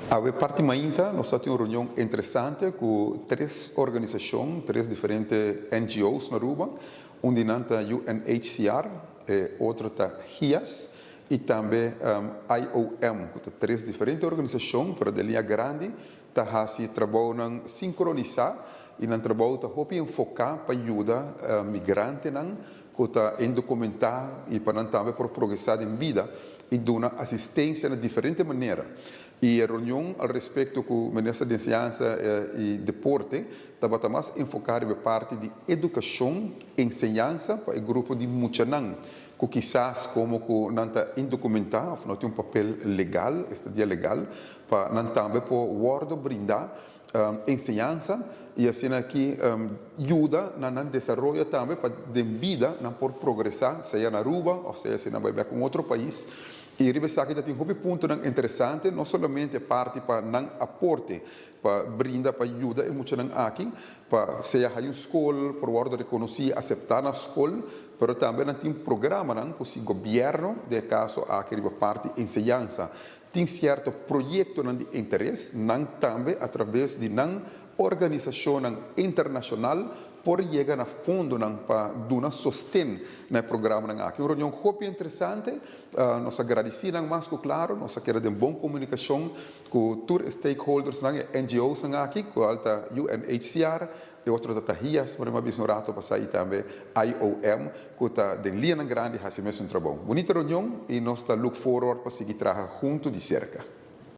Awe parti mainta nos a tin un reunion interesante cu tres organisacion, tres diferente NGO's na Aruba. Un di nan ta UNHCR, e otro ta HIAS y tambe IOM, cu ta tres diferente organisacion, pero den liña grandi ta haci trabounan sincronisa y nan trabou ta hopi enfoca pa yuda migrantenan cu ta indocumenta y pa nan tambe por progresa den bida y duna asistencia na diferente manera. Y e reunion al respecto cu Minister di Enseñansa y Deporte tabata mas enfoca riba e parti di educacion, enseñansa pa e grupo di muchanan cu kisas como cu nan ta indocumenta of no tin un papel legal, estadia legal, pa nan tambe por wordo brinda enseñansa y asina aki yuda na nan desaroyo tambe pa den bida nan por progresa, sea na Aruba of sea si nan bay bek un otro pais. Y riba esaki ta tin hopi puntonan interesante, no solamente parti pa nan aporte pa brinda pa yuda e muchanan aki pa sea haya un scol, por wordo reconoci, acepta na scol, pero tambe nan tin programanan cu si gobierno, den e caso aki riba parti enseñansa, tin cierto proyectonan di interes, nan tambe a traves di nan organisacionnan internacional por yega na fondonan pa duna sosten na e programanan aki. Un reunion hopi interesante, nos a gradici nan mas cu claro, nos a keda den bon comunicacion cu tur e stakeholdersnan, e NGOsnan aki, cual ta UNHCR, e otro ta Tahias, por a bisa un rato pasa, y tambe IOM, cu ta den liñanan grandi haci mesun trabou. Bunita reunion y nos ta look forward pa sigui traha hunto di cerca.